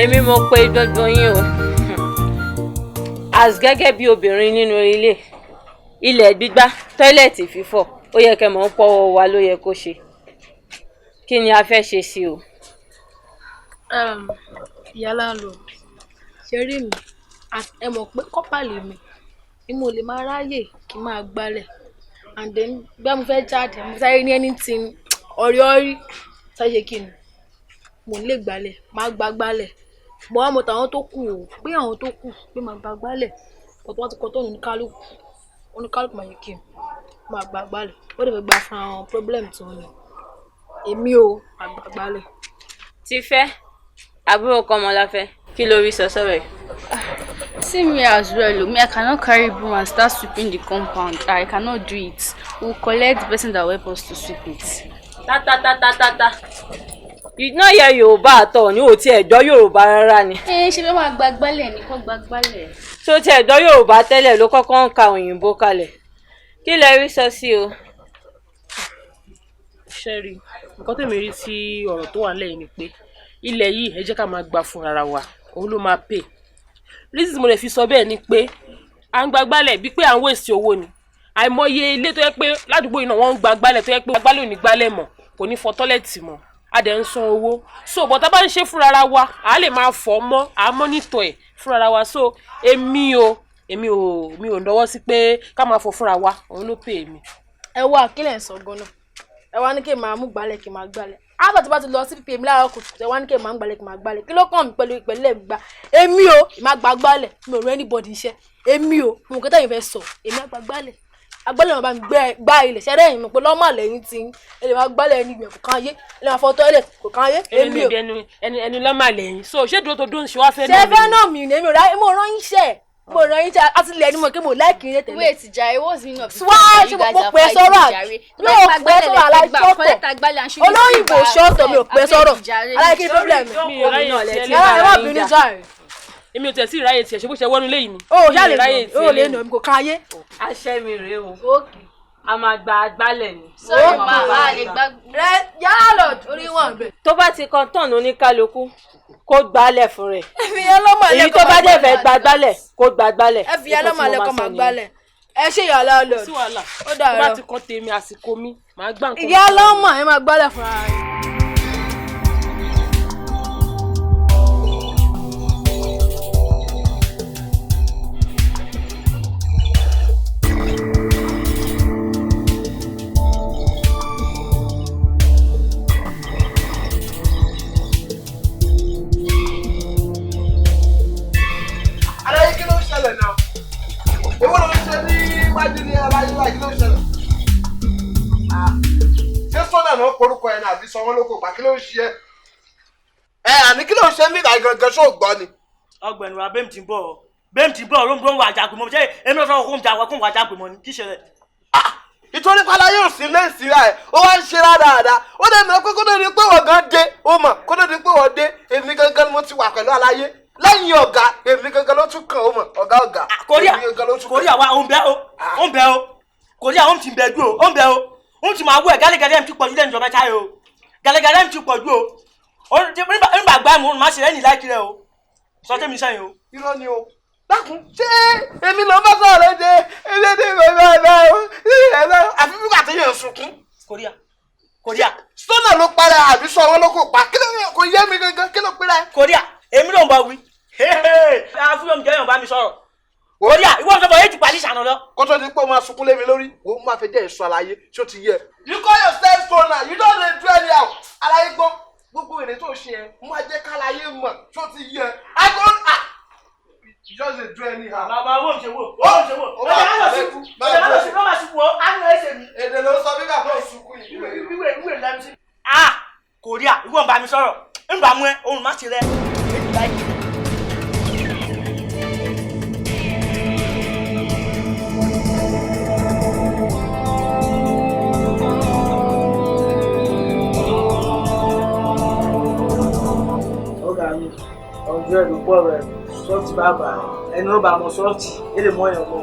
Èmi mo pe gbogbo yín o. As gẹ́gẹ́ bí obìnrin nínú ilé, ilẹ̀ gbígbá, toilet fífọ̀, ó yẹ kẹ́ mọ̀ ń pọ́wọ́ wa ló yẹ kó ṣe. Kí ni a fẹ́ ṣe sí o? Ìyá landlord, ṣe rí mi, ẹ mọ̀ pé corper lèmi ni, mo lè máa ráyè kí n máa gbálẹ̀, and then bí mo fẹ́ jáde, mo sáré ní anything ọ̀rí ọ̀rí sáré ṣe, kí ni mo lè gbálẹ̀, máa gbá gbálẹ̀ bọ́ àwọn tàwọn tó kù o, pé àwọn tó kù pé máa gbá gbálẹ̀ ọ̀tọ̀. Wọn ti kọ́ tó oníkálukú, oníkálukú máa yẹ kí n máa gbá gbálẹ̀. Wọ́n dẹ̀ fẹ́ gbà fún àwọn problem tí wọ́n ní, èmi ò máa gbá gbálẹ̀. Ti fẹ́ àbúrò Kọ́mọláfẹ́, kí ló rí sọ sọ́rọ̀ yìí? See me as well o. Me, I cannot carry broom and start sweeping the compound. I cannot do it. We will collect the person that will help us to sweep it. Ta ta ta ta ta ta, you no hear Yorùbá àtọ̀ ní, ò tiẹ̀ gbọ́ Yorùbá rárá ni. Ẹ ṣe fẹ́ máa gba gbálẹ̀ ní kó gba gbálẹ̀. Tó tiẹ̀ gbọ́ Yorùbá tẹ́lẹ̀ ló kọ́kọ́ ń ka òyìnbó kalẹ̀. Kí lẹ rí sọ sí o? Ṣẹ́rí, nǹkan tèmi rí sí ọ̀rọ̀ tó wà nílẹ̀ yìí ni pé ilẹ̀ yìí, ẹ jẹ́ ká máa gbà fún ara wa, òun ló máa pay. Reason mo lè fi sọ bẹ́ẹ̀ ni pé à ń gba gbálẹ̀ bíi pé à ń waste owó ni. Àìmọye ilé tó yẹ pé ládùúgbò yìí náà wọ́n ń gba gbálẹ̀, tó yẹ pé gbálẹ̀ ò ní gbálẹ̀ mọ́, kò ní fọ toilet mọ́, a dẹ̀ ń san owó. So but tá bá ń ṣe fúnra wa, à lè máa fọ̀ mọ́, à monitor ẹ̀ fúnra wa. So èmi o, èmi ò mi ò lọ́wọ́ sí pé ká máa fọ fúnra wa, òun ló pay mi. Ẹ wá, kí lẹ̀ ń sọ gan-an? Ẹ wá ní kí n máa mú gbálẹ̀, kí n máa gbálẹ̀. Ábà tí bá ti lọ sí pípé mi láàárọ̀ kùtùkùtù, ẹ wá ní kí n máa gbálẹ̀, kí n máa gbálẹ̀. Kí ló kàn mí pẹ̀lú ìpẹ̀lẹ́ gbà? Èmi o, ìmá gba gbálẹ̀, mi ò rẹ́ anybody iṣẹ́. Èmi o, mo kò tẹ̀yìn fẹ́ sọ, èmi á gba gbálẹ̀. Agbálẹ̀ máa bá mi gbẹ́ gbá ilẹ̀ ṣẹ́rẹ́ yìí, mọ̀ pé lọ́mọ lẹ́yìn tí ẹ lè máa gbálẹ̀ ẹni ìgbẹ́ kò kàn yé, ẹ lè máa fọ toilet kò kàn yé. Èmi o. Ẹnu ẹnu ẹnu lọ́mà lẹ́yìn, so ṣé dúró tó dún ṣe wá fẹ́ ṣé fẹ́ náà mi ni? Èmi ò ráyè, mo rán iṣẹ́, mo rán iṣẹ́ àti ilẹ̀ ni mo kí mo láìkì yín tẹ́lẹ̀. Wait jare, what's the meaning of this? Wá, ṣé mo pè é sọ́rọ̀ àbí? Mi ò pè é sọ́rọ̀, aláìsọ́tọ̀ olóyìnbó ṣọ́tọ̀, mi ò pè é sọ́rọ̀ aláìkí problem. Mi ò ráyè tiẹ̀. Ẹ má bínú jàre. Èmi ò tẹ̀ sí ìráyè tiẹ̀, ṣe bó ṣe wọnú léyìí ni. O ò ṣáà lè nà, o ò lè nà, mi kò ká ayé. Àṣẹ mi rèé o, a máa gba agbálẹ̀ ni. Sorry ma, a lè gbá. Rẹ yàrá lọ orí wọn bẹ. Tó bá ti kan tán oníkálukú kó gbálẹ̀ fún rẹ̀. Ẹ fi yẹn lọ́mọ Èyí tó bá dẹ̀ fẹ́ gba gbálẹ̀, kó gba gbálẹ̀. Ẹ fi yẹn lọ́mọ alẹ́ kọ́ máa gbálẹ̀. Ẹ ṣe ìyá lọ. Sí wàhálà. Ó Tó dàárọ̀. bá ti kọ́ tèmi, àsìkò mi, màá gbá nǹkan. Ìyá lọ́mọ, ẹ máa gbálẹ̀ fúnra rẹ̀. Aláyé, kí ló ń ṣẹlẹ̀ náà? Èwo ló ń ṣe ní iwájú ní aláyé wáyé? Kí ló ń ṣẹlẹ̀? Ah, ṣé sọ́nà náà korúkọ ẹ̀ náà àbí sọ wọ́n lóko pa? Kí ló ń ṣe ẹ́? Ẹ àní, kí ló ń ṣe mí ìgbà gangan? Ṣó gbọ́ ni? Ọ̀gbẹ́ni wa, bẹ́ẹ̀ ti ń bọ̀ ọ́, bẹ́ẹ̀ ti ń bọ̀ ọ́, ló ń bọ̀ wà jágbe mọ́. Ṣé èmi náà sọ kó ń jà kó ń wà jágbe mọ́ ni? Kí ṣẹlẹ̀? Ìtorí pala yóò sí lẹ́sìn ra ẹ̀, ó wá ń ṣe rádaràda. Ó dẹ̀ mọ̀ pé kó tó di pé wọ́n gan dé, ó mọ̀ kó tó di pé wọ́n dé, èmi gangan ni mo ti wà pẹ̀lú aláyé lẹ́yìn ọ̀gá. Èmi gangan ló tún kàn, ó mọ̀ ọ̀gá ọ̀gá. Kòríà. Èmi gangan ló tún kàn. Kòríà wa, ó ń bẹ́ o, ó ń bẹ́ o. Kòríà, ó ń ti bẹ́ ju o, ó ń bẹ́ o, ó ń ti máa wú ẹ̀ gálẹ́gálẹ́ ń ti pọ̀jù lẹ́nu ìjọba táyé o, gálẹ́gálẹ́ ń ti pọ̀jù o. Ó nígbà gbá mu má ṣe lẹ́yìn láìkí rẹ o, sọ tẹ́mi sẹ́yìn o. Irọ́ ni o. Dákun, ṣé èmi ló bá sọ̀rọ̀ léde elédè bàbá àfi bí wàá yẹn sunkún? Kòríà, Kòríà. Sọ́nà ló para àbí sọ wọn ló kò pa? Kí ló kò yé mi gangan? Kí ló pera ẹ? Kòríà, èmi ló ń bá wí, àfúyọ́ mi jẹ́ yàn bá mi sọ̀rọ̀. Kòríà, ìwọ ń sọ fọ èjì pàlí ìṣànà lọ. Kó tó di pé o máa sunkún lé mi lórí, o máa fẹ́ jẹ́ èso àlàyé, ṣó ti yẹ? You call yourself sọ́nà, you don dey do anyhow. Àlàyé gbọ́, gbogbo èrè tó ṣe ẹ, mo máa jẹ́ kálayé mọ̀, ṣó ti yẹ? I go ah, you just dey do anyhow. Bàbá, owó ń ṣe wò, owó ń ṣe wò. Ó máa Ọjà á lọ síkú, ọjà á lọ síkú, ló máa síkú o, á ń lọ ẹsẹ̀ mi. Èdè ló ń sọ bí bàbá òsùnkún yìí. Ìwé ìwé ìlànà sí. Ah, Kòríà, ìwọ ń bá mi sọ̀rọ̀, ń bá mú ẹ, òun má ṣe rẹ. Èjì láìkí. Ọ̀gá mi, ọjọ́ ìlú pọ̀ rẹ̀ sọ́ọ̀tì bàbá ẹni ó bá mọ sọ́ọ̀tì ó lè mọ èèyàn mọ́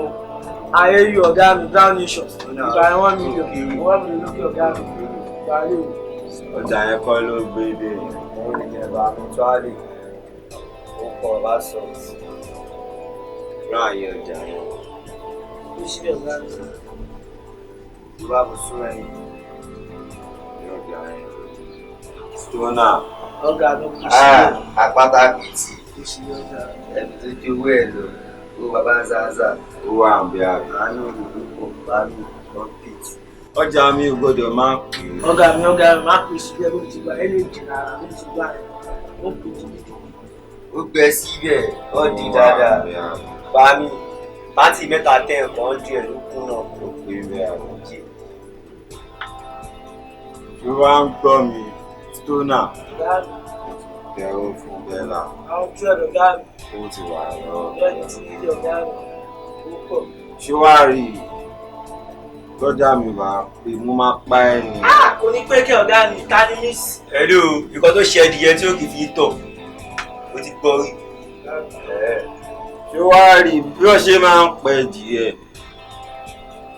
ayé yìí. Ọ̀gá mi, Brown Nation ìgbà 1 million, 1 million lókè. Ọ̀gá mi, ìgbà lè o. Ọjà yẹn kọ́ ló gbé dé, òun ní kẹfà mi tó á lè. Ọkọ̀ bá sọ. Rán àyè ọjà yẹn. Ó síbẹ̀ ọ̀gá mi. Ìwà kò sún ẹyin. Ọjà yẹn. Stona. Ọ̀gá mi kò síbẹ̀. Àpáta kìtì. Kò síbẹ̀ ọ̀gá mi. Ẹni tó ju owó ẹ̀ lọ, owó bàbá ń sáńsà. Ó wà ń bí àánú olùdókòwò bá mi kọ́mpìtì. Ọjà mi ò gbọ́dọ̀ máa pè é. Ọ̀gá mi má pè síbẹ̀ ló ti gbà ẹ́ lè jìnnà ara ló ti gbà ẹ̀ ó pè jìbìtì. Ó gbẹ síbẹ̀, ó di dáadáa. Bá mi, pátì mẹ́ta tẹ̀ nǹkan díẹ̀ ló kún náà. Ó pè é àwọn jẹ́. Tí ó bá ń gbọ́ mi, Stona. Tẹ̀wọ́ fún Bẹ́lá. Àwọn ojú ẹ̀ lọ̀gá mi. Ó ti wà lọ́wọ́. Bẹ́ẹ̀ni ti nílé ọ̀gá mi, ó pọ̀. Ṣé wàá rí i? Lọ́jà mi wà pé mo máa pa ẹ́ ni. Kò ní pé kí ọ̀gá mi ta ni mí sí. Hello, nǹkan tó ṣe ẹdìyẹ tí ó kì í fi tọ̀, ó ti gbọ́ rí. Ṣé wàá rí bí wọ́n ṣe máa ń pẹ́ ẹdìyẹ?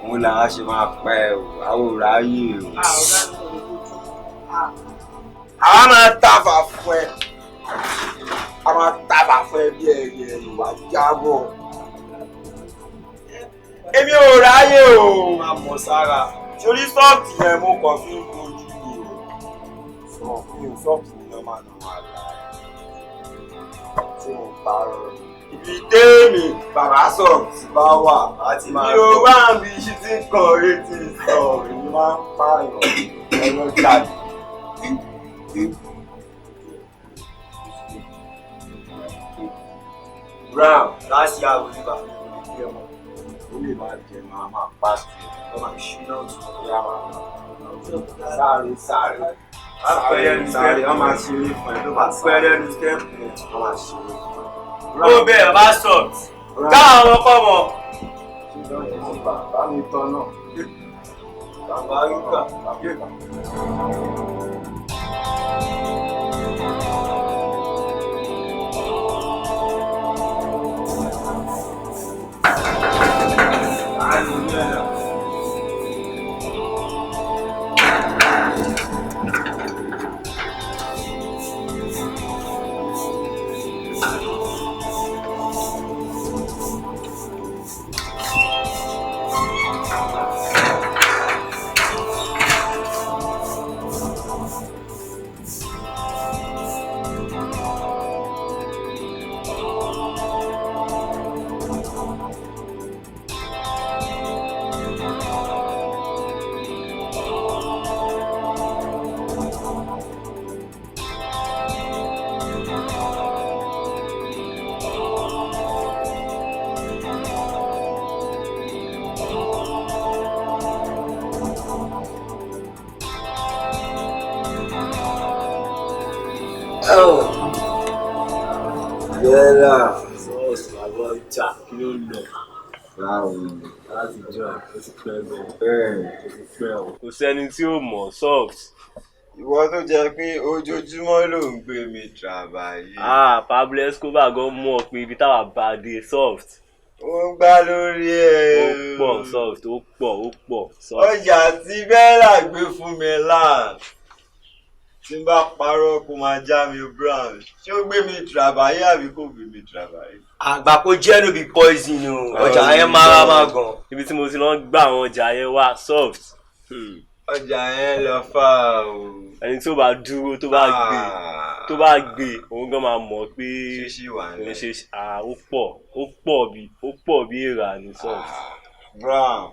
Òun làwọn ṣe máa pẹ́ o, àwọn ò ráyè o. Ọ̀gá mi ò lè bójú. Àwa máa tàfà fún ẹ. A máa tàfà fún ẹ bí ẹyẹ ìwà jábọ̀. Èmi ò ráyè o. Máa mọ̀ sára. Torí sọ́ọ̀tì yẹn mo kàn fi ń bojú ni o. Sọ mi ò sọ́ọ̀tì mi lọ́ máa nà máa là. Tí mo parọ́. Ibi tèmi bàbá sọ̀rọ̀ tí bá wà. Mi ò bá ń bi iṣu tí ń kan retí sọ. Èmi máa ń pààyàn ọlọ́jà ni. Brown láti àwọn oníbà ó lè máa jẹ máa máa pàṣẹ ọ máa ṣí náà tún ọ̀yà máa sáré sáré sáré sáré wọ́n máa ṣeré fún ẹ tó bá sáré pẹ́rẹ́ ní stẹ́ẹ̀pù yẹn. Wọ́n máa ṣeré fún ẹ. Ó bẹ̀rẹ̀ bá sọ̀t. Káwọn ọkọ mọ̀. Bá mi tán náà. Bàbá Rúkà. Bẹ́lá. Sọ́ọ̀sì bàbá ọjà kí ló ń lọ? Báwo ni? Láti jọ ó ti pẹ́ gan-an. Ó ti pẹ́ o. Kò sẹ́ni tí ó mọ̀ soft. Ìwọ tó jẹ́ pé ojoojúmọ́ ló ń gbé mi travayé. Ah, Pablo Escobar gan mọ̀ pé ibi táwa bá dé soft. Ó ń gbá lórí ẹ̀. Ó pọ̀ soft, ó pọ̀, ó pọ̀ soft. Ọjà tí Bẹ́lá gbé fún mi láà. Tí n bá parọ́ kó máa já mi brown. Ṣé ó gbé mi travayé àbí kò gbé mi travayé? Àgbà kò jẹ́ no be poison o. Ọjà yẹn máa máa gan. Ibi tí mo ti lọ ń gbà àwọn ọjà yẹn wá soft. Ọjà yẹn lọ fà o. Ẹni tó bá dúró tó bá gbé tó bá gbé òun gan máa mọ̀ pé òun ṣe ó pọ̀ bí èèrà ní soft. Brown,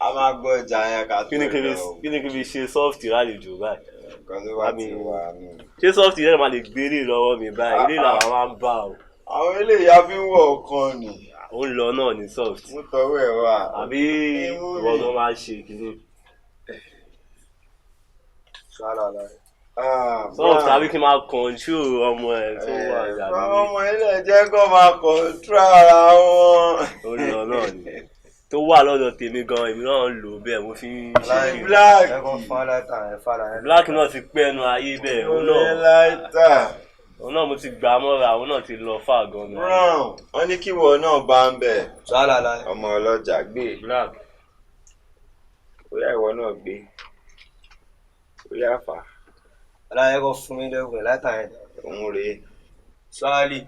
a máa gbọ́ ọjà yẹn ká tó lọ. Kí ni kí n fi ṣe soft lálejò báyìí? Nǹkan tó bá ti wà nù. Ṣé soft yẹn máa lè gbélé lọ́wọ́ mi báyìí? Ilé làwọn máa ń bá o. Àwọn eléyìí á fi ń wọ̀ ọ̀kan ni. Ó ń lọ náà ní soft. Mú tọwọ́ ẹ̀ wá. Àbí ìwọ gan máa ṣe kìíní. Soft àbí kí n máa control ọmọ ẹ tó wà dàbí. Ọmọ ilé jẹ́ kó máa control ara wọn. Ó ń lọ náà ni. Tó wà lọ́dọ̀ tèmi gan, èmi náà ń lò bẹ́ẹ̀ mo fi ń ṣe kí. Black. Black náà ti pẹ́ nu ayé bẹ́ẹ̀ òun náà. Òun náà mo ti gbà mọ́ra, òun náà ti lọ fà gan ni. Brown, wọ́n ní kí ìwọ náà bá ń bẹ̀. Ọmọ ọlọ́jà gbé. Black. Bóyá ìwọ náà gbé. Bóyá fà. Aláyẹ kò fún mi lẹ́gùn látàrí. Òun rèé. Sọ́ọ́lì.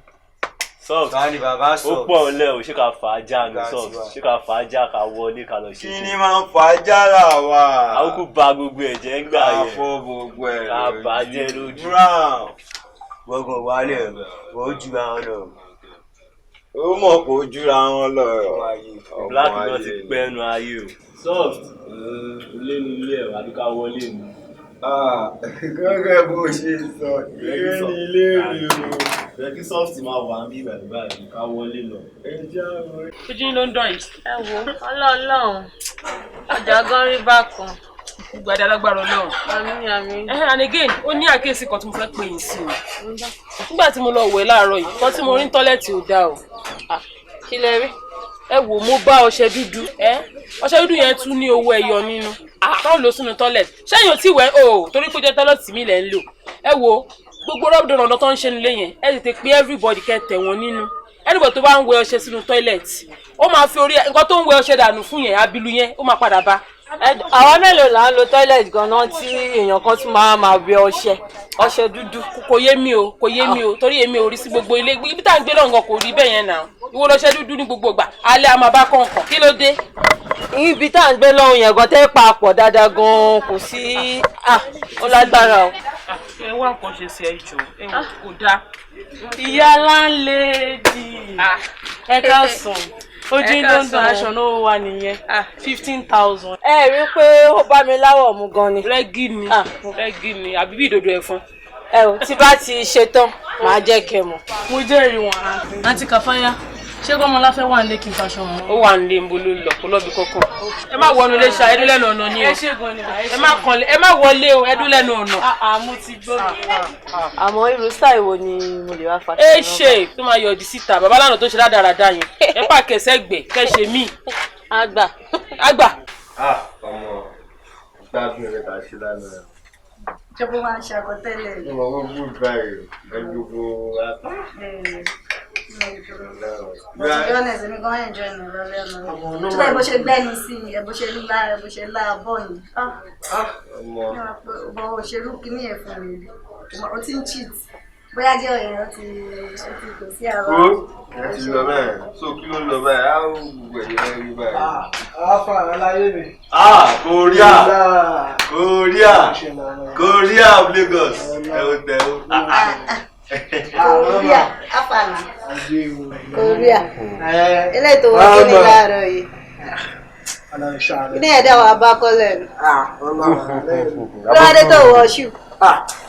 Soft. Tani bàbá soft. Ó pọ̀ ńlẹ̀ o, ṣé ká fà á já ni soft? Ṣé ká fà á já ká wọlé ká lọ ṣe? Kí ni máa ń fà á já là wá? Àwòkù ba gbogbo ẹ̀jẹ̀ ń gbà yẹn. Ká fọ́ gbogbo ẹ̀ lójú. Ká bàjẹ́ lójú. Brown. Gbọ̀ngàn wálẹ̀ ó ju àwọn lọ. Ó mọ̀ pé ó jura wọn lọ. Black náà ti pẹ́ nu ayé o. Soft. Ilé ni ilé ẹ̀ àbí ká wọlé ni. Gẹ́gẹ́ bó ṣe sọ, ilé ni ilé mi o. Bẹ́ẹ̀ kí soft máa wà ń bí ìbàdí báyìí ká wọlé lọ. Ojú ló ń dán yìí. Ẹ wo ọlọ́ọ̀lọ́hún ọjà gan rí bákan. Gbogbo adé alágbára Ọlọ́run. Àmín àmín. And again, ó ní àkíyèsí kan tí mo fẹ́ pè yín sí o. Nígbà tí mo lọ wẹ̀ láàárọ̀ yìí, nǹkan tí mo rí ní tọ́lẹ̀tì ò dáa o. Kí lẹ rí? Ẹ wò mo bá ọṣẹ dúdú. Ọṣẹ dúdú yẹn tún ní owó ẹyọ nínú. Táwọn lò sínú tọ́lẹ̀tì. Ṣẹ́yìn ò tí wẹ̀ o torí pé jẹ́ tọ́lẹ̀tì mi lẹ̀ ń lò. Ẹ wo gbogbo rọ́bìdọ̀rọ̀dọ̀ tó ń ṣe nílé yẹn, ẹ tètè pé everybody kẹ́ tẹ̀ wọ́n nínú. Anybody tó bá ń wẹ ọṣẹ sínú tọ́lẹ̀tì, ó máa fi orí nǹkan tó ń wẹ ọṣẹ dànù fún yẹn, abilu yẹn, ó máa padà bá. Àwa mélòó là ń lo toilet gan-an tí èèyàn kan tún máa wẹ ọṣẹ ọṣẹ dúdú. Kò yé mi o, kò yé mi o, torí èmi ò rí sí gbogbo ilé ibi tá à ń gbé náà nǹkan kò rí bẹ́ẹ̀ yẹn náà. Ìwọ lọṣẹ dúdú ní gbogbo ìgbà, alẹ́ a máa bá kọ̀ọ̀kan, kí ló dé? Ibi tá à ń gbé lọ́hùn yẹn gan tẹ́ papọ̀ dáadáa gan kò sí ó lágbára o. Ẹ wá nǹkan ṣe sí ẹ jọ, ẹ wò kò dáa. Ìyá láńlẹ́dì ẹ káàsán, ojú ló ń dán aṣọ náà wà nìyẹn 15,000. Ẹ rí i pé ó bá mi láwọ̀ mu gan ni. Rẹ́gí ni rẹ́gí ni àbí bí ìdodo ẹ̀fọn. Ẹ ò tí bá ti ṣe tán màá jẹ́ kẹ́ mọ̀. Mo jẹ́rìí wọn àǹtí. Àǹtí Kàfáyá, ṣé Kọ́mọláfẹ́ wà nílé kí n faṣọ wọn? Ó wà nílé nbo ló lọ kó lọ́bi kọ́kọ́. Ẹ má wọnú ilé ṣá, ẹdún lẹ́nu ọ̀nà ni o. Ẹ ṣe gan ni ẹ má kànlé, ẹ má wọlé o, ẹdún lẹ́nu ọ̀nà. Mo ti gbọ́. Àmọ́ irú style wo ni mo lè wá faṣọ náà? Ẹ ṣe tó máa yọ̀dí síta, bàbá lánàá tó ṣe rádaràda yẹn. Ẹ pàkẹ́ sẹ́gbẹ̀ kẹ́ ṣe mí. Àgbà. Àgbà. Ọmọ gbádùn rẹ̀ tà sí lánàá. Ìjọba máa ń ṣàkọtẹ́lẹ̀. Mo mọ̀ wọ́n gùn báyìí, ẹ gbogbo But to be honest, èmi gan enjoy mi lálẹ́ ọ̀nà. Tó báyìí bó ṣe gbẹ́nu sí i, bó ṣe ńlá, bó ṣe lá abọ́ yìí. Bọ̀ òṣèlú kìíní ẹ̀ fún mi. O ti ń cheat. Bóyá jẹ́ ọ̀yẹ́ o ti kò sí àwa. Ó ẹ ti lọ bẹ́ẹ̀. So kí ló ń lọ báyìí? Á ó gbogbo ẹ̀yẹ fẹ́ rí báyìí. Àáfà aláyé mi. Korea Korea Korea of Lagos. Ẹ o tẹ o. Korea afana Korea eléyìí tó wọ́n kí ni láàárọ̀ yìí ní ẹ̀dá wa bá kọ́lẹ̀ nù lọ́wọ́dé tó wọ ṣù.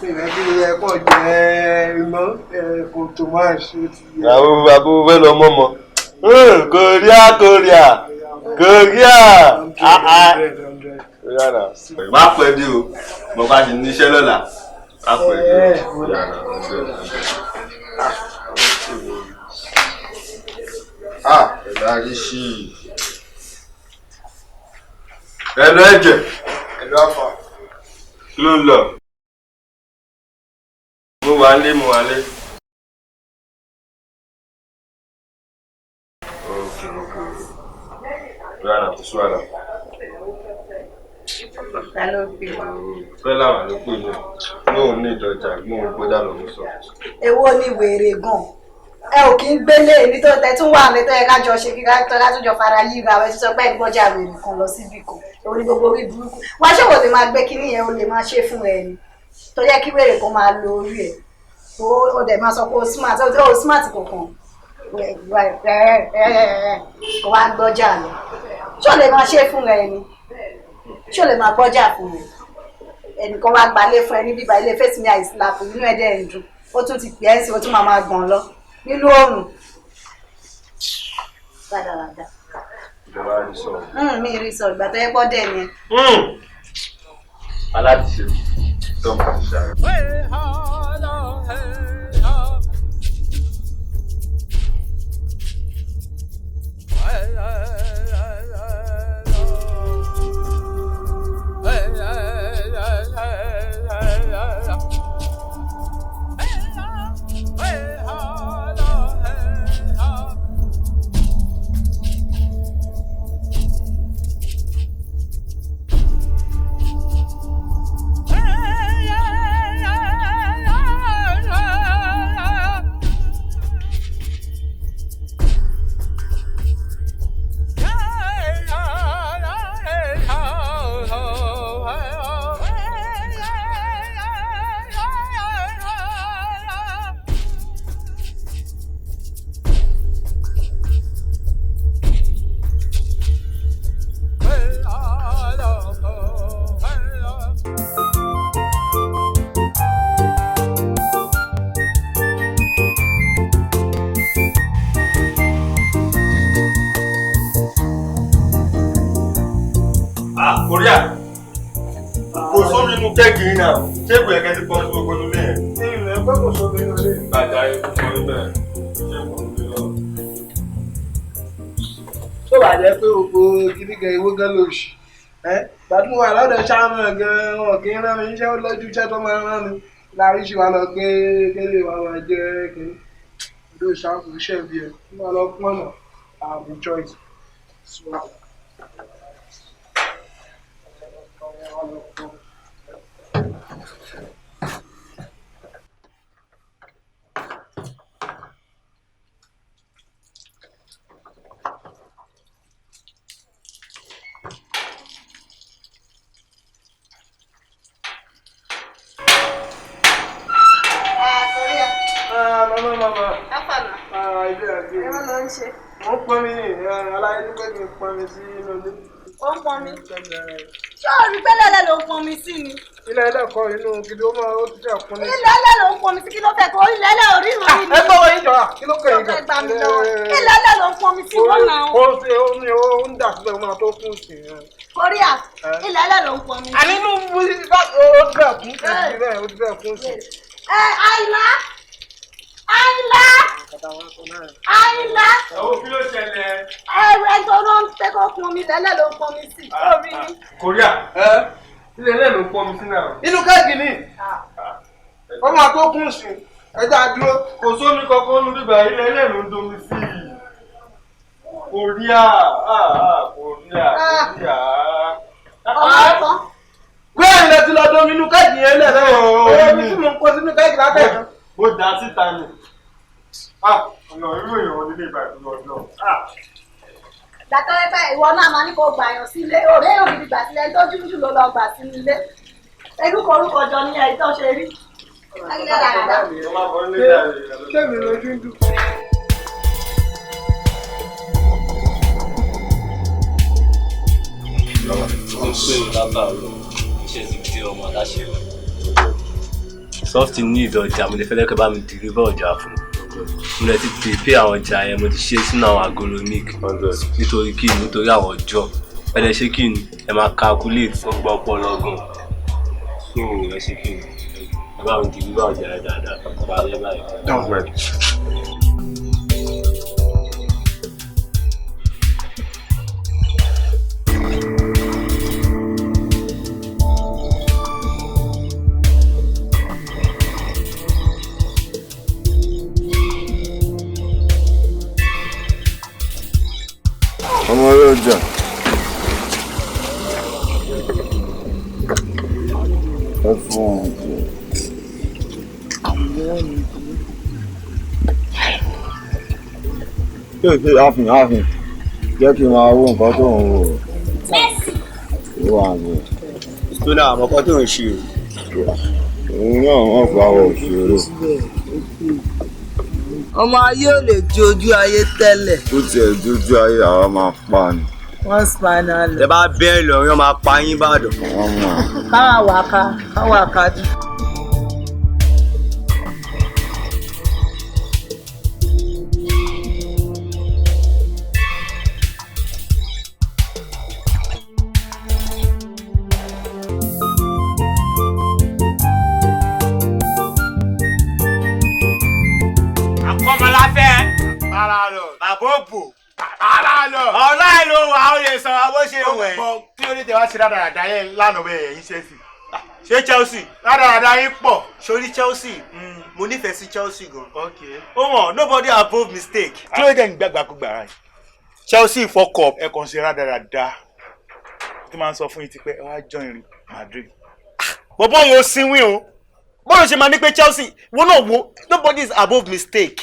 Ìrẹ́ kí ni ẹ kọ́ jẹ́ ìmọ̀ kò tó máa ṣe ti. Àbúrò fẹ́ lọ mọ́mọ́. Korea Korea Korea. Má pẹ́ dé o, mo bá ti níṣẹ́ lọ́la. Ẹ̀lọ́ ẹ̀jẹ̀. Ẹ̀lọ́ àfà. Kí ló ń lọ? Mo wà nílé, mo wà nílé. Okay, okay. Rárá, kò sí wàhálà. Ta ló pè? Fẹ́ láwọn ló pè ní lóun ní ìdọ̀jà gbóhùn gbọ́dá lòún sọ. Èwo ni wèrè gan? Ẹ ò kí ń gbélé èmi tó tẹ tún wà ní tó yẹ ká jọ ṣe kíkà tó ká tún jọ fara yí ra ẹ sọ pé ìgbọ́jà wèrè kan lọ síbì kan. Èwo ni gbogbo orí burúkú? Wá ṣé wò lè máa gbé kíní yẹn o lè máa ṣe fún ẹ ni. Tó yẹ kí wèrè kan máa lo orí ẹ. O dẹ̀ máa sọ pé o smart o smart kankan. Kò wá gbọ́jà lọ. Ṣé o lè máa ṣe fún ẹ ni? Ṣé o lè máa gbọ́jà fún ẹ? Ẹnìkan wá gbalé fún ẹ ní bíbá ilé fèsì mi àìsílàpù nínú ẹ̀dẹ̀ ń dùn ó tún ti pè é sí ó tún máa gbọ̀n lọ nínú oòrùn. Rádaràda. Ìjọba rí sọ. Mi rí sọ ìgbà tó yẹ pọ́ dẹ̀ ni. Aláàtìṣe tó ń bá ṣe àárẹ̀. Hey, yeah, yeah. yín náà ṣé kò yẹ kẹ́ ti pọ́n sí gbogbo nílé yẹn. Ní ìlú ẹgbẹ́ kò sómi nínú ilé. Bàjá yín kò pọ́n níbẹ̀ ṣé kò ní lọ. Tó bá jẹ́ pé gbogbo kíní gan ewé gan ló ṣì. Gbàdúrà wà lọ́dọ̀ ṣáàmù gan wọn kì í rán mi iṣẹ́ lójú iṣẹ́ tó máa ń rán mi. Láàrin ṣì wá lọ gbé kélé wa máa jẹ́ kínní. Ọdún ìṣàkóso iṣẹ́ bí ẹ. Wọ́n lọ pọ́n náà. I have a choice. Swap. Mo ń pọn mi ní aláyé ní pé kí n pọn mi sí inú ilé. Ó ń pọn mi. Ṣé o rí pé lẹ́lẹ́ ló ń pọn mi sí ni? Ilé ẹlẹ́kọ̀ọ́ inú gidi ó máa ó ti jẹ́ ọ̀pọ̀ ní. Ilé ẹlẹ́ ló ń pọn mi sí kí ló fẹ́ kó ilé ẹlẹ́ orí ìròyìn ni. Ẹ gbọ́ wọ́n yín jọ̀wọ́ kí ló kẹ́yìn gan. Gbà mí lọ́wọ́. Ilé ẹlẹ́ ló ń pọn mi sí wọ́n náà. Ó ṣe ó ní ó ń dà síbẹ̀ ó máa tó kún sí i. Korea ilé ẹlẹ́ ló ń pọn mi sí. Àní inú ó ti bẹ́ẹ̀ kún ó ti bẹ́ẹ̀ kún sí. Ẹ Àyìnlá Àyìnlá Àyìnlá. Owó kí ló ṣẹlẹ̀? Ẹ̀rọ ẹni tó ló ń tẹ́ kó pọn mi lẹ́lẹ́ ló ń pọn mi sí. Korea ilé ẹlẹ́ ló ń pọn mi sí náà. Inú kẹ́ẹ̀gì ni ó máa tó kún sí ẹja dúró. Kò sómi kankan nínú bíbá ilé ẹlẹ́ ló ń domi sí i. Korea Korea Korea. Ọmọ ọkọ. Gbé ẹ̀rọ ti lọ domi inú kẹ́ẹ̀gì yẹn lẹ̀ lẹ́yìn. Omi tí mò ń kó sínú kẹ́ẹ̀gì látẹ̀kọ́. Ó dá síta ni. Ọ̀nà irú èèyàn onílé ìbàdàn ọ̀dọ́. Dàtọ́ ẹ fẹ́ ìwọ náà máa ní kó gbà yàn sílé ọ̀rẹ́ yóò fi gbà sílẹ̀ tó jújù ló lọ gbà sínú ilé. Orúkọ orúkọ jọ ní ẹ̀ tó ṣe rí. Ṣé mi lójú ń dùn? Ó ń pè mí látàárọ̀ iṣẹ́ ti di ọmọ aláṣẹ rẹ̀. Soft ní ìdọ̀jà mo lè fẹ́ lẹ́kọ̀ọ́ bá mi deliver ọjà fún un. Mo lè ti prepare àwọn ọjà yẹn mo ti ṣe sínú àwọn agolo milk nítorí kí ni nítorí àwọn ọjọ́ ẹ lè ṣe kí ni ẹ máa calculate ó gbọ́ ọpọlọ gan. So ẹ ṣe kí ni ẹ bá mi deliver ọjà yẹn dáadáa bá rẹ báyìí. Don't worry. Ọmọ ọlọ́jà. Ẹ fún un jẹ. Ṣé ṣe àfihàn àfihàn jẹ́ kí n máa wo nǹkan tó ń wò ó wà ní. Sọ́nà àmọ́kọ́ tó ń ṣe o. Òun náà wọ́n pa òṣèré. Ọmọ ayé ò lè jojú ayé tẹ́lẹ̀. Ó tiẹ̀ jojú ayé àwa máa pa ni. Wọ́n spinal. Tẹ bá bẹ́ẹ̀ lọ, yọ́n máa pa yín bàdàn. Káwa wà ká, káwa ká dùn. Ọ̀la ẹ̀ ló wà ó lè sọ̀rọ̀ bó ṣe wẹ̀. Kí ló dé tẹ wá ṣe rádaràda yẹn lánàá bẹ́ẹ̀ yẹn Chelsea. Ṣé Chelsea? Rádaràda yín pọ̀. Sórí Chelsea, mo nífẹ̀ẹ́ sí Chelsea gan. Ó mọ̀ nobody above mistake. Kí ló dé tẹ̀ ń gbàgbàkúgbà rẹ̀? Chelsea fuck up. Ẹ kàn ṣe rádaràda tí máa ń sọ fún yín ti pé ẹ wá join Madrid. Bọ̀bọ́ yóò sinwin o. Bọ́ọ̀lù ṣe máa ní pé Chelsea, wọ́n náà wo nobody is above mistake.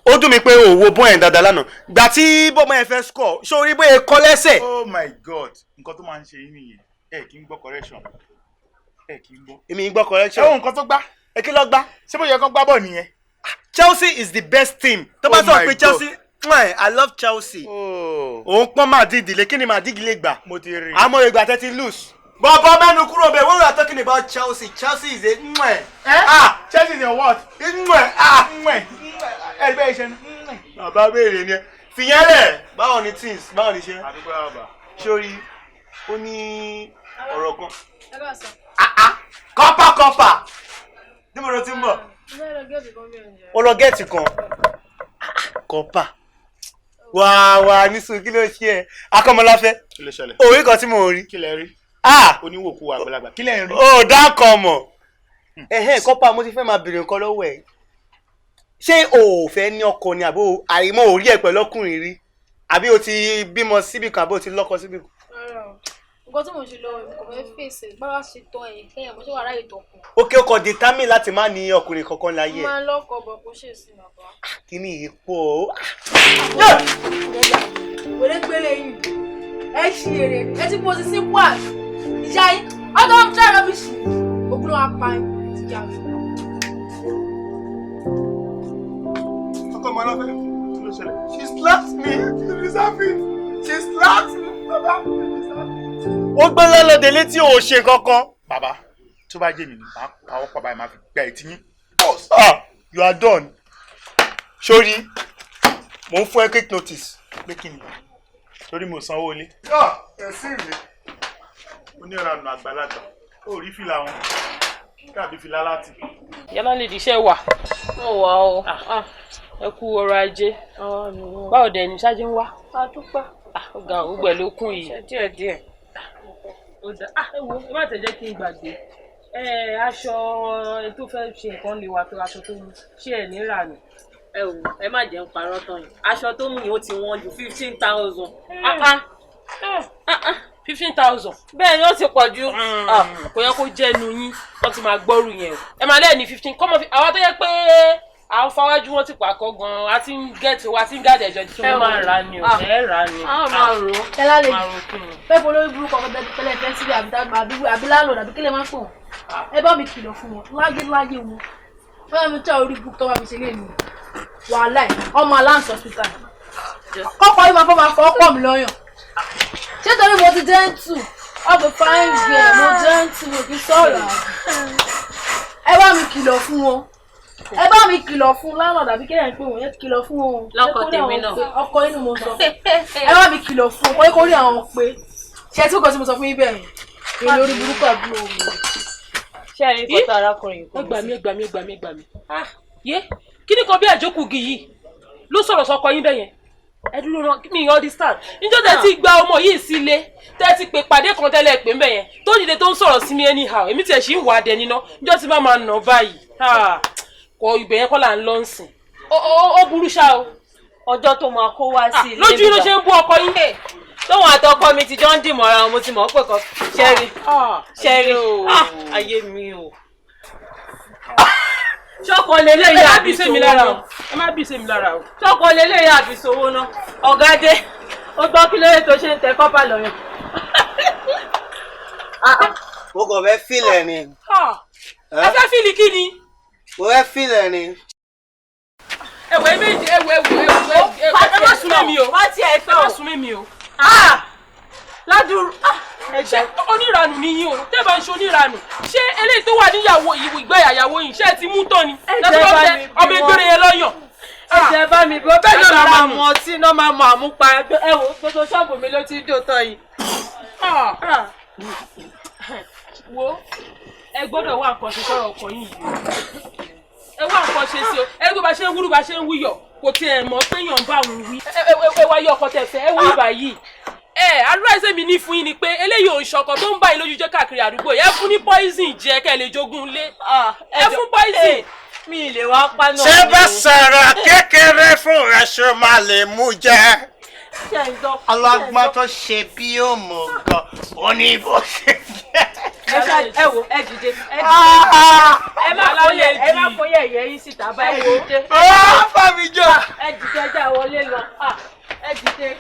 Ó dùn mí pé o wo bọ́ yẹn dáadáa lánàá gbà tí bọ́mọ yẹn fẹ́ score ṣó rí bóyá kọ́ lẹ́sẹ̀. Oh my God, nǹkan tó máa ń ṣe yín nìyẹn, ẹ kì í gbọ́ correction, ẹ kì í gbọ́. Èmi ń gbọ́ correction. Ẹ wo nǹkan tó gbá. Ẹ kí ló gbá. Ṣé bóyá kán gbá bọ̀ nìyẹn. Chelsea is the best team. Tó bá sọ pé Chelsea, I love Chelsea. Òun pọ́n Madrid lé, kí ni Madrid lè gbà? Mo ti rí. Àmọ́ ìgbà tẹ́ ti lose. Bọ̀bọ̀ mẹ́nu kúrò bẹ́ẹ̀, when we are talking about Chelsea, Chelsea is a. Chelsea is a what? Ẹgbẹ́ iṣẹ́ ni. Bàbá béèrè ni ẹ. Fìyẹn lẹ̀, báwo ni things, báwo ni ṣe? Sórí, ó ní ọ̀rọ̀ kan. Ẹ bá sọ. Kọ́pà kọ́pà. Níbo ló ti ń bọ̀? Ó lọ gẹ́ẹ̀tì kan. Kọ́pà. Wà wà nísìnyí kí ló ṣe ẹ? Akọ́mọláfẹ́. Kí ló ṣẹlẹ̀? Òwe kan tí mò ń rí. Kí lẹ rí? Oníwòkú àgbàlagbà. Kí lẹ ń rí? Ó dá kan mọ̀. Ẹ̀hẹ́n kọ́pà mo ti fẹ́ máa bèrè nǹkan lọ́wọ́ ẹ̀. Ṣé o ò fẹ́ ní ọkọ ni àbó àìmọ̀ orí ẹ̀ pẹ̀lú ọkùnrin rí? Àbí o ti bímọ síbì kan àbó o ti lọ́kọ síbì kan? Rárá o, nǹkan tí mò ń ṣe lọ́wọ́ èmi kò fẹ́ fèsì báwa ṣe tán ẹ̀ lẹ́yìn mo ṣe wà ráyè tọkùn. Ó kí ó kọ determine láti má ní ọkùnrin kankan láyé Mo ẹ̀. máa ń lọ́kọ̀ bọ̀ kó ṣe sí bàbá. Kí ni ipò o? Wèrè gbélé yìí, ẹ ṣì èrè ni, ẹ ti bó ti sí wà. Ìyá yín, ọjọ́ ń tẹ́ rọ́bìṣì, ògùn ló wá pa yín, ti jà mí. Akọ́mọláfẹ́, kí ló ṣẹlẹ̀? She slapped me. She deserve it. She slapped me. Baba, she deserve it. Ó gbé lọ́lọ́dẹ létí ò ṣe kankan. Bàbá, tó bá jẹ́ mi ni, màá pawọ́ pọ̀ báyìí, màá fi gba etí yín. Ah, you are done. Sori, mo ń fún ẹ quick notice. Pé kí ni? Torí mo sanwó ilé. Ah, ẹ̀sìn mi. Oníranù àgbàlagbà. Ó rí fìlà wọn. Dàbí fìlà láti. Yálà lè díṣẹ́ wà. Mo wà o. Ẹ kú ọrọ̀ ajé. Báwo dẹ̀ ní ṣáájú ń wá? A dúpẹ́. Ọ̀gá ògbẹ̀ ló kún yìí. Ṣé díẹ̀ díẹ̀. Ó dà ah ẹ wo ẹ má tẹ̀ jẹ́ kí n gbàgbé. Ẹ aṣọ ẹ tó fẹ́ ṣe nǹkan lè wà tó aṣọ tó mú ṣé ẹ ní rà ni. Ẹ wò ẹ má jẹ́ ń parọ́ tán yìí. Aṣọ tó mú yìí ó ti wọ́n ju 15,000. 15,000. Bẹ́ẹ̀ ni ó ti pọ̀ jù. Kò yẹ kó jẹ́nu yín wọ́n ti máa gbọ́rù yẹn o. Ẹ máa lẹ́ẹ̀ ní 15 kọ́mọ fi àwa tó yẹ pé à ń fọwájú wọn ti pàkọ́ gan-an a ti ń gẹ̀ẹ́tì wa a ti ń gàdẹ̀ jọ tí wọ́n máa rà ni o ẹ rà ni. A máa rò ó. Yálà lè Máa rò kí ni. fẹ́ fún olórí burúkú ọkọ̀ tẹ́lẹ̀ fẹ́ síbi àbí láńlọ́ọ̀dù àbí kílẹ̀ máa ń pọ̀ wọ́n. Ẹ bá mi kìlọ̀ fún wọn láyé láyé wọn. Wọ́n bá mi tẹ́ orí burúkú tó bá mi ṣe lé mi. Wàhálà ẹ̀ ọmọ aláǹsì hospital. Kọ́kọ́ yìí máa fọ́ máa fọ́ ọ̀pọ̀ mi lọ́yàn. Ṣé torí mo ti gentle? Ọ̀bẹ fine girl, mo gentle, mo kì í sọ̀rọ̀ àbí. Ẹ bá mi kìlọ̀ fún wọn. Ẹ bá mi kìlọ̀ fún láńlọ́ọ̀dù àbí kílẹ̀ ń pè wọ́n, ẹ kìlọ̀ fún wọn. Lọ́kọ tèmi náà. Ọkọ inú mo sọ. Ẹ bá mi kìlọ̀ fún wọn, kó rí àwọn pé. Ṣé tí kò tí mo sọ fún yín bẹ́ẹ̀ yẹn? Èmi lórí burúkú àbúrò mi. Ṣé ẹ rí nǹkan tó arákùnrin yìí kò Ẹ gbà mí ẹ gbà mí ẹ gbà mí ẹ gbà mí. Ah yé kí ni kan bí àjókù igi yìí ló sọ̀rọ̀ sọkọ yín bẹ́yẹn ẹ dúró náà mi ò understand níjọ́ tẹ́ ti gba ọmọ yìí sílé tẹ́ ti pè pàdé kan tẹ́lẹ̀ pé ń bẹ̀ yẹn tó dìde tó ń sọ̀rọ̀ sí mi anyhow èmi tiẹ̀ sì ń wà á dẹ níná níjọ́ tí bá máa nà báyìí ah, kọ ibẹ̀ yẹn kọ́ là ń lọ sìn ó burú ṣá o. Ọjọ́ tó máa kó wá sí ilé lójú ló ṣe ń bú ọkọ yín. Tóun àtọkọ mi ti jọ ń dìmọ̀ra wọn mo ti mọ̀ ọ́ pé kan ṣẹ́rí ṣẹ́rí ayé mi o. Ṣọ́kọ leléyìí Ẹ má àbí bí sèmi sowó lára náà. o ẹ má bí sèmi lára o. Ṣọ́kọ leléyìí àbí sowó náà. Ọ̀gá dé, ó gbọ́ kí lóye tó ṣe ń tẹ kọ́pà lọ́yàn. Mo kàn fẹ́ fílẹ̀ ni. Ẹ fẹ́ fíìlì kí ni? Mo fẹ́ fílẹ̀ ni. Ẹ̀wẹ̀ méjì ẹ̀wẹ̀ ẹ̀wẹ̀ ẹ̀wẹ̀ ẹ má sún mọ́ mi o. Wá tiẹ̀ Ẹ tán. má sún mọ́ mi o. Ládùúrú. Ṣé oníranù ni yín o tẹ́ bá ń ṣe oníranù ṣé eléyìí tó wà níyàwó ìgbéyàwó yìí ṣé ẹ ti mú tán ni Ẹ lọ́sọ̀ jẹ́ bá tẹ mi bí ọmọ wọ́n. ẹgbẹ́rẹ́ yẹn lọ́yàn. Ẹ jẹ́ bá mi bí wọ́n bẹ́ẹ̀ náà Agbára máa nù. mu ọtí náà máa mu àmupara. Ẹ wo gbogbo ṣọ́ọ̀bù mi ló ti ń dò tán yìí. Wo ẹ gbọ́dọ̀ wá nǹkan ṣe sọ̀rọ̀ ọkọ yín yìí o ẹ wá nǹkan ṣe sí o ẹ gbé bá ṣe ń wúrú bá ṣe ń wúyọ̀ kò tiẹ̀ mọ̀ pé yàn ń bá òun wí. Ẹ wá yọ ọkọ tẹ fẹ́ ẹ wú ìbà yìí. Ẹ àdúrà ẹsẹ̀ mi ní fún yín ni pé eléyìí ò ń ṣọkọ tó ń bá yín lójú jẹ́ káàkiri àdúgbò yìí. Ẹ fún ní poison jẹ kẹ́ ẹ lè jogún lé. Ẹ fún poison. Mi ì lè wá pa náà. Ṣé bá sọ̀rọ̀ kékeré fún rẹ̀ ṣó máa lè mú jẹ? Ṣé ń gbọ́? Ọlọ́gbọ́n tó ṣe bí ó mọ̀ gan, ó ní bó ṣe jẹ́. Ẹ ṣá ẹ wo ẹ dìde ẹ dìde. Ẹ má kóyè ẹ má kóyè ẹ̀yẹ yín síta bá ẹ dìde. Fámi jọ. Ẹ dìde ẹ já wọlé lọ. Ẹ dìde.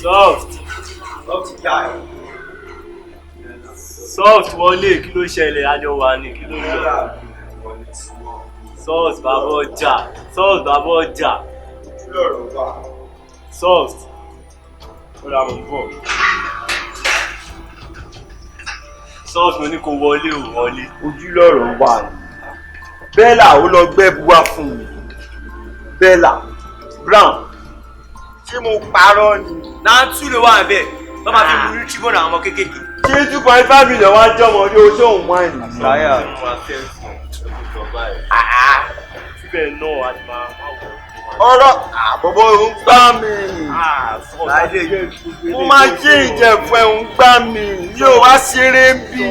Soft. Soft guy. Soft wọlé kí ló ṣẹlẹ̀ àjọ wà ní kí ló lọ. Soft bàbá ọjà. Soft bàbá ọjà. Soft. Ó dà mọ̀ bọ̀. Sọ́ọ̀sì mo ní kó wọlé ò wọlé. Ojú lọ̀rọ̀ wà ní. Bella ó lọ gbẹ́ buwá fún mi. Bella Brown ṣé mo parọ́ ni? Náà tú ló wà bẹ́ẹ̀ tó máa fi mú rí tribune àwọn ọmọ kéékèèké. Ṣé 2.5 million wá jọmọ ní oṣù òun wáìnì? Sáyà. Síbẹ̀ náà a ti máa wọ̀. Ọ̀rọ̀ àbọ̀bọ̀ ń gbá mi. Mo máa ṣe ìjẹ̀fọ́ ẹ̀ ń gbá mi. Mi ò wá ṣeré bí.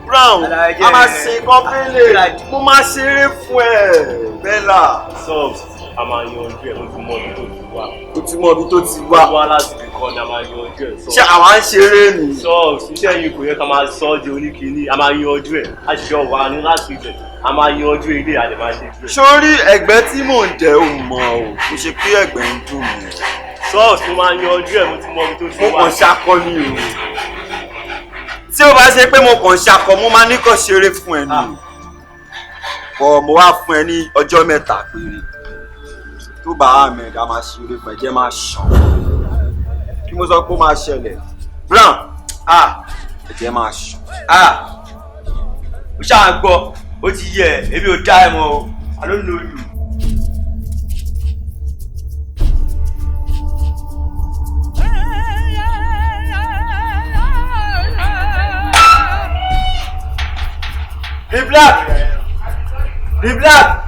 Brown, a máa ṣe kọ́pẹ́lẹ̀. Mo máa ṣeré fún ẹ. Bella. Soft, a máa yanjú ẹ̀, mo ti mọ ibi tó ti wá. O ti mọ ibi tó ti wá. Wá láti ibi kan ni a máa yanjú ẹ̀. Ṣé àwa ń ṣeré ni? Soft, iṣẹ́ yìí kò yẹ ká máa sọ ọ́ di oníkìíní. A máa yanjú ẹ̀. A ṣe jọ wà ní láti ibẹ̀. A máa yanjú ilé, a lè máa ṣe ìgbẹ́. Sórí ẹ̀gbẹ́ tí mò ń jẹ́ ò mọ̀ o, kò ṣe pé ẹ̀gbẹ́ ń dùn mí. Soft, mo máa yanjú ẹ̀, mo ti mọ ibi tó ti Mo wá. kàn ṣakọ ni o. Tí o bá ṣe pé mo kàn ṣakọ, mo máa ní kó ṣeré fún ẹ ni. Bọ̀ mo wá fún ẹ ní ọjọ́ mẹ́ta péré. Tó bá Ahmed, a máa ṣeré fún ẹ, jẹ́ máa ṣàn. Kí mo sọ pé ó máa ṣẹlẹ̀? Brown, ẹ̀jẹ̀ máa ṣàn. Ó ṣáà gbọ́, ó ti yẹ ẹ, èmi ò dá ẹ mọ̀ o, I don't know you. The black! The black!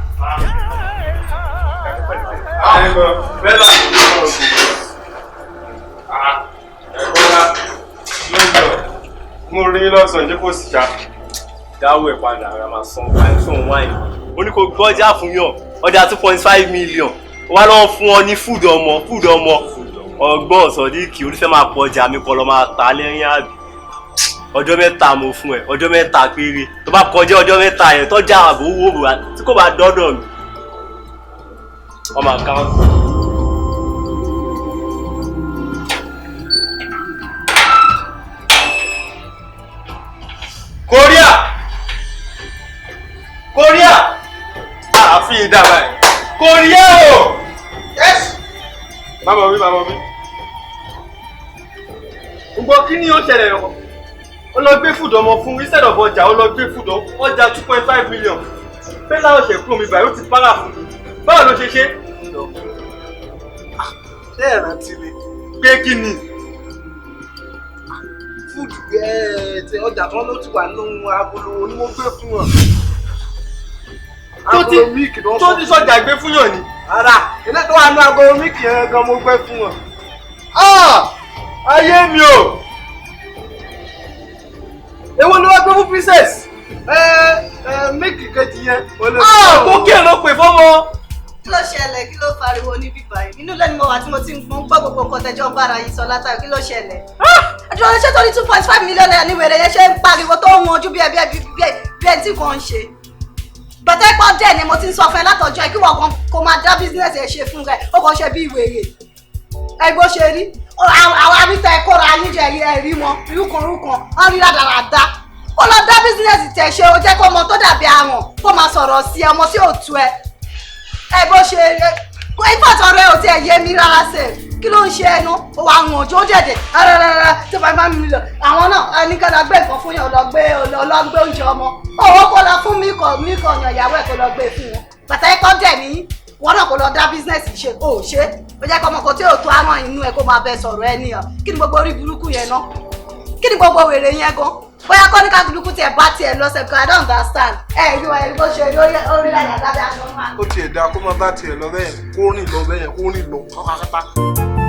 Bella. Mo rí lọ́sàn-án jẹ́ kó sì ṣá. Dáwọ́ ẹ̀ padà, ara máa san wáìnì fún wáìnì. Ó ní kó gbọ́jà fún yàn, ọjà 2.5 million. Ó wá lọ́wọ́ fún ọ ní fúdù ọmọ, fúdù ọmọ. Ọgbọ́n Sọ̀díkì, onífẹ́ máa pọ̀ ọjà mi kọ́ lọ máa ta lẹ́yìn àbí. Ọjọ́ mẹ́ta mo fún ẹ, ọjọ́ mẹ́ta péré. Tó bá kọjá ọjọ́ mẹ́ta yẹn, tọ́jà àbò owó bò tí kò bá dọ́dọ̀ mi. Ọmọ àkáǹtì. Korea! Korea! Àfi ìdàbà ẹ̀. Korea o! Yes! Má bọ̀ wí, má bọ̀ wí. Ǹgbọ́n kí ni ó ṣẹlẹ̀ lọ́kọ̀? Ó lọ gbé fúdù ọmọ fún instead of ọjà, ó lọ gbé fúdù ọjà 2.5 million. Bella ọ̀sẹ̀ kúrò mi báyìí, ó ti para fún mi. Báwo ló ṣe ṣe? Ṣé ẹ rántí ni? Pé kí ni? Fúdù ẹ ọjà tán ló ti wà nínú agolo ni mo gbé fún wọn. Tó ti sọjà gbé fún yàn ni. Rárá, ilé tó wà nínú agolo mílìkì yẹn gan mo gbé fún wọn. Ayé mi o! Èwo ni wọ́n gbé fún princess? Mílìkì kejì yẹn. Kókè ló pè fọ́mọ. Kí ló ṣẹlẹ̀? Kí ló fariwo ní bíbá yìí? Inú ilé ni mo wà tí mo ti ń gbọ́ gbogbo nǹkan tẹjọ́ ń bára yìí sọ látàrí. Kí ló ṣẹlẹ̀? Ẹjọ́ ṣé torí 2.5 million naira ní wèrè yẹn ṣe ń pariwo tó ń wojú bí ẹbí bí ẹni tí kò ń ṣe. Bàtà ẹ̀pọ̀ dẹ̀ ni mo ti ń sọ fún ẹ látọjọ́ ẹ kí wọ́n kan kó máa dá bísínẹ́sì ẹ ṣe fún rẹ, ó kàn ṣe bí wèrè. Ẹ bó ṣe rí, àwọn abíta ẹ kóra ayé jẹ ẹ rí wọn, rúkanrúkan, wọ́n rí rádaràda. Ó lọ dá bísínẹ́sì tẹ̀ ṣe, ó jẹ́ kó ọmọ tó dàbí àrùn kó máa sọ̀rọ̀ sí ẹ, ọmọ tí ò tu ẹ. Ẹ bó ṣe ìfọ̀tọ̀ rẹ ò tiẹ̀ yé mi rárá sẹ̀, kí ló ń ṣe ẹnu? Ó wà ń ojú ó dẹ̀dẹ̀ rárá tí bàbá mi lọ. Àwọn náà ẹni kan lọ gbé nǹkan fún yàn, lọ gbé oúnjẹ ọmọ. Owó kó lọ fún míkọ̀ ọ̀yàn ìyàwó ẹ̀ kó lọ gbé fún wọn. Bàtà ẹ̀kọ́ dẹ̀ ní wọn náà kó lọ dá bísínẹ́sì ṣe, ó ṣe. Ó jẹ́ kó ọmọ kan tí ò tó àmọ́ inú ẹ kó máa bẹ sọ̀rọ̀ ẹ nìyàn. Kí ni gbogbo orí burúkú yẹn ná? Kí ni gbogbo wèrè yẹn gan? Bóyá kọ́ ní kálukú tiẹ̀ bá tiẹ̀ lọ sẹ́kọ̀ọ́, I don't understand. Ẹ rí ẹ bó ṣe rí orí àyàdáda lọ máa. Ó tiẹ̀ dáa kó máa bá tiẹ̀ lọ bẹ́ẹ̀, kó rìn lọ bẹ́ẹ̀, kó rìn lọ pátápátá.